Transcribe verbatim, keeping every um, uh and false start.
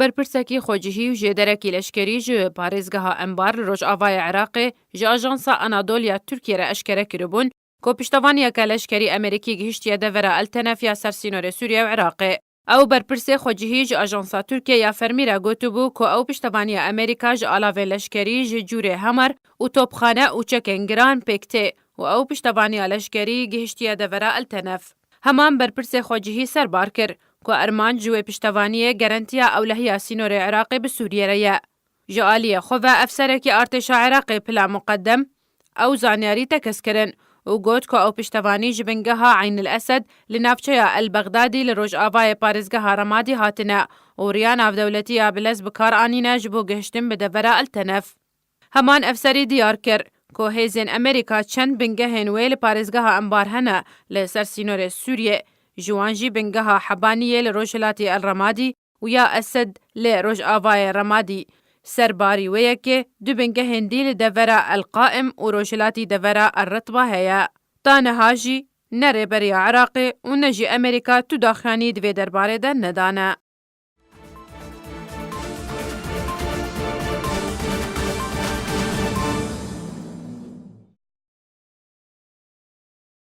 Berpirsekî xwecihî û jêderekî leşkerî ji parêzgeha Enbar li rojavayê Iraqê ji ajansa Anadolu ya Tirkiyê re eşkere kiribûn ku piştevaniyeke leşkerî Amerîkî gihiştiye devera Eltenef ya ser sînorê Sûriye û Iraqê. Ew berpirsê xwecihî ji ajansa Tirkiye ya fermî re gotibû ku ew piştevaniya Amerîka ji alavên leşkerî ji cûrê HAMAR û topxane û çekên giran pêk tê û ew piştevaniya leşkerî gihiştiye devera Eltenef. Heman berpirsê xwecihî serbar kir ku armanc ji wê piştevaniyê gerentiya ewlehiya sînorê Iraqê bi Sûriye re ye. Ji aliyê xwe ve efserekî artêşa Iraqê Pila Muqeddem ew zanyarî tekez kirin û got ku ew piştevanî ji bingeha Eyn el Esed li navçeya El Bexdadî li rojavayê parêzgeha Remadî hatine û riya navdewletî ya bilez bi kar anîne ji bo gihiştin bi devera Eltenef. Heman efserî diyar kir ku hêzên Amerîka çend bingehên wê li parêzgeha Enbar hene li ser sînorê Sûriyê, ji wan jî bingeha Hebaniyê li rojhilatî El Remadî û ya Esed li rojavayê Remadî. Serbarî wê yekê du bingehên dî li devera El Qaim û rojhilatî devera El Ritba heye. Ta niha jî ne rêberiya Iraqê û ne jî Amerîka tu daxuyanî di vê derbarê de nedane.